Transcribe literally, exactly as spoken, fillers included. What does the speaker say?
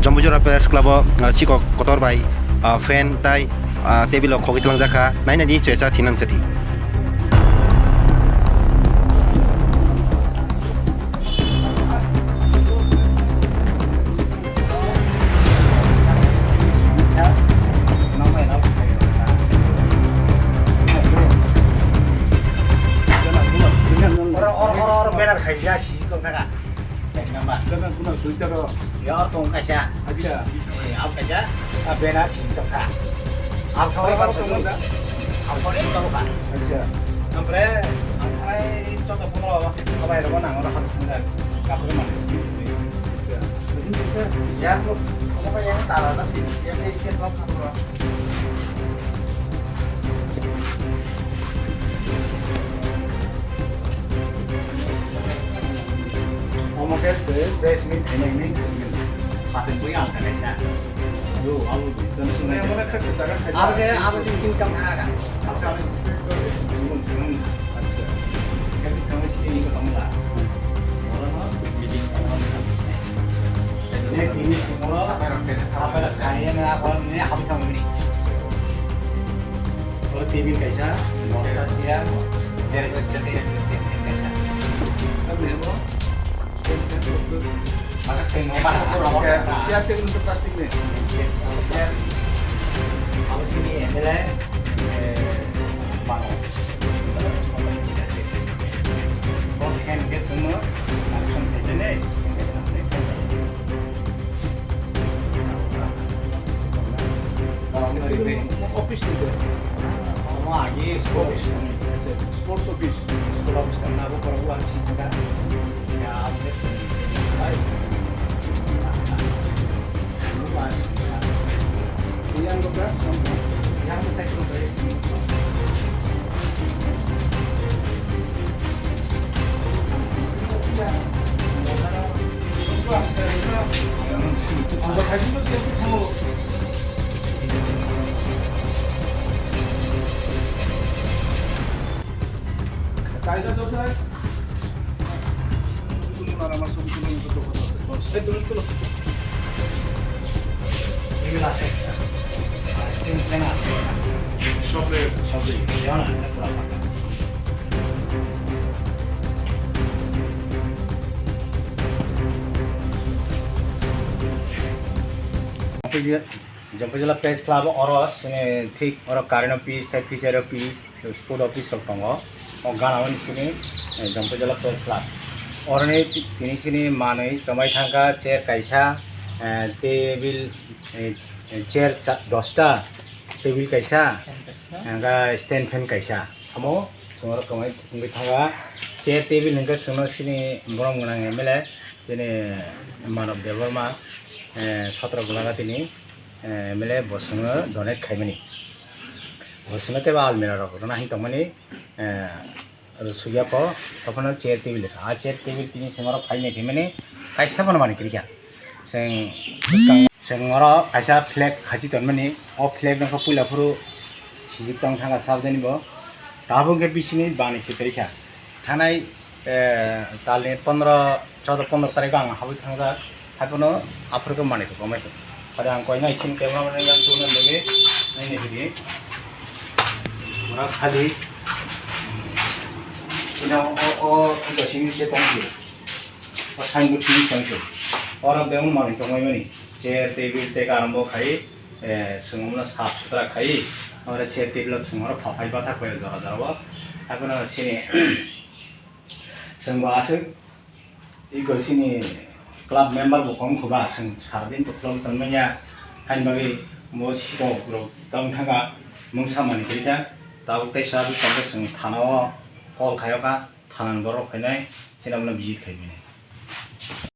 Jombujora Press Club o, ah, sikok kotor bai, ah, fan tai, ah, table o khogwi tlangjak kha. Naina di chwesa thinan chati. Oro, oro, oro, oro banner khaijak, sijik tong thaka. Number. Gana guna sui taro. Yo, tong kaisa. Acha. Eh, au kaisa. A banner sijik tong kha. Au thawai. Oro, oro tong da. Au thawai tong kha. Acha. Ampre, ampre, chota pondro, abai ro nang oro hap sung da. Kapre mane. Acha. Ya, ko, ko ya tara da si, ya, ya, ya, ya, ya. Omo khe se press meet khainai hinwi khatungwi ang kha kaisa. Yo, ang tong sung nai. Abo se, abo se sing kam kha kha. Abo se abo se sing kam kha kha. Acha. Kami sama sini ini ketemu lah. Orang meeting orang. Table kaisa, bosta chair, chair kaisa. Chair table tu plastic ni. Abo sini M L A, eh, mano. Bo hand ke semua, action khaijani. Office ni. Omo agi sports. Sports office. Sports office. Nabo korok wan sing kha. Ya, update. Jompui Jila Press Club oro sini thik oro current office tei fishery office, sport office rok tongo. O gana o sini, eh, Jompui Jila Press Club. Oroni ti-, tini sini manwi kwmai thangkha chair kaisa, eh, table, eh, chair cha-, dosta, table kaisa, hwnka stand fan kaisa. Amo chwng oro kwmai wngwi thangkha chair table hwnka chwngno sini borom gwnang M L A tini Manob Debbarma, eh, sotro bwlaga tini. Eh, M L A bo chwngno donate khaimani. Bo chwngno teibo almirah rok rwna hin tongmani, eh, rwsukya ko, tophano chair table kha. A chair table tini chwng oro phainai khaimani, kaisa bono manwi kwrwikha. Chwng bwskang, chwng oro kaisa flag khachi tonmani, o flag no khe puila phuru sijik tong thangkha sabjani bo. Tabuk khe bisini bani se kwrwikha. Thanai, eh, talni pondro, chaudo pondro tarikh o ang habwi thangjak. Haiphano aphuru khe manwi khe komai khe. Aro ang koinai sini camera man yang tuna loge naini hidi. Pura khali. Ina o, o, o, sini se tong khe. O sign board sini tong khe. Oro bebak manwi tongmani. Chair, table, tei karam bo khai, eh, chwng omono sap sutra khai. Oro chair, table o chwng oro pha phai bathak bai jora jora o. Haiphano sini Chwng bo aswk ego chini club member bo kom kho ba, chwng sara din to club tong manya, haini bagwi bo sikok rok tong thanga mungsa manwi twi kha. Tabuk teisa bwskango chwng thana o call khaio kha, thana ni borok phainai, chini abono visit khai mani.